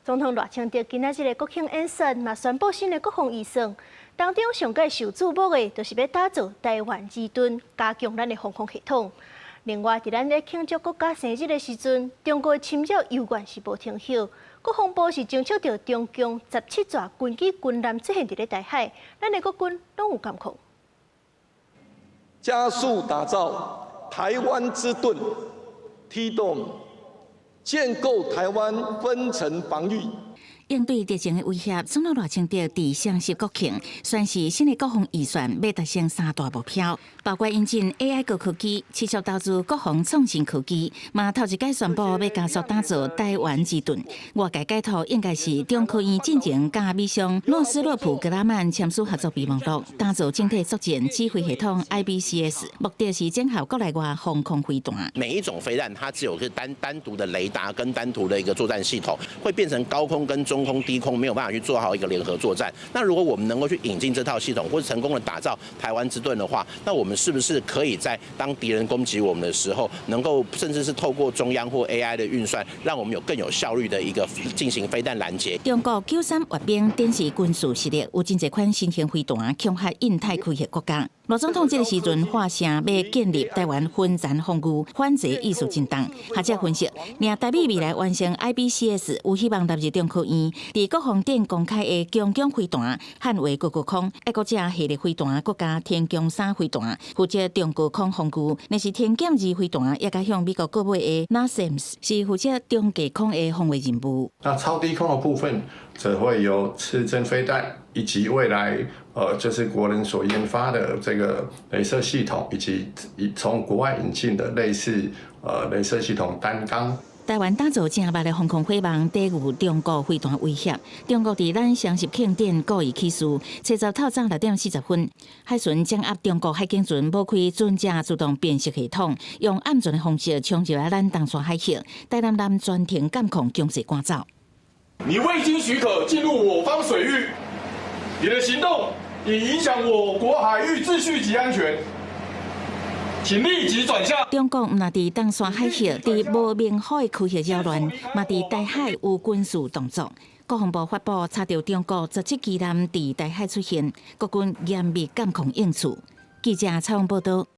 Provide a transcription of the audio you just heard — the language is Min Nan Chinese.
總統賴清德今仔日的國慶演說嘛，宣布新的國防預算，當中上蓋受矚目的，就是欲打造台灣之盾，加強咱的防空系統。另外，佇咱咧慶祝國家生日的時陣，中國的侵擾猶原是無停歇。國防部是偵測著中共17座軍機軍艦出現佇咧台海，咱的國軍攏有監控。加速打造台灣之盾，T-Dome，建構台灣分層防禦。應對敵情的威脅，總統賴清德佇雙十國慶宣示新的國防預算欲達成三大目標，包括引進 AI 高科技、持續投資國防創新科技，嘛頭一擺宣布欲加速打造台灣之盾。外界解讀應該是中科院進前佮美商諾斯洛普格拉曼簽署合作備忘錄，打造整體作戰指揮系統 IBCS，目的是整合國內外防空飛彈。每一種飛彈，它只有是單單獨的雷達跟單獨的一個作戰系統，會變成高空跟中空、低空沒有辦法去做好一個聯合作戰。那如果我們能夠去引進這套系統，或者成功的打造台灣之盾的話，那我們是不是可以在當敵人攻擊我們的時候，能夠甚至是透過中央或 AI 的運算，讓我們有更有效率的一個進行飛彈攔截？中國93閱兵展示軍事實力，有真濟款新型飛彈恐嚇印太區域國家。賴總統這個時陣發聲，欲建立台灣分層防禦，反制意思真重。學者分析，領台美未來完成 IBCS，有希望納入中科院，佇國防展公開的強強飛彈、捍衛高高空、愛國者系列飛彈、閣加天弓三飛彈，負責中高空防禦；若是天劍二飛彈，也共向美國購買的 NASAMS，是負責中低空的防衛任務。那超低空的部分，則會有刺針飛彈，以及未來，就是國人所研發的這個雷射系統，以及從國外引進的類似，雷射系統擔綱。台灣打造正密的防空火網，抵禦中國飛彈威脅。中國佇咱雙十慶典故意起事，初十透早6點40分，海巡掌握中國海警船無開船隻自動辨識系統，用暗船的方式衝入來咱東沙海域，台南艦全程監控強勢趕走。你未經許可進入我方水域，你的行動已影響我國海域秩序及安全，請立即轉向。中國毋但佇東沙海域，佇無明火的區域擾亂，嘛佇台海有軍事動作。國防部發布查著中國17機艦佇台海出現，國軍嚴密監控應處。記者採訪報道。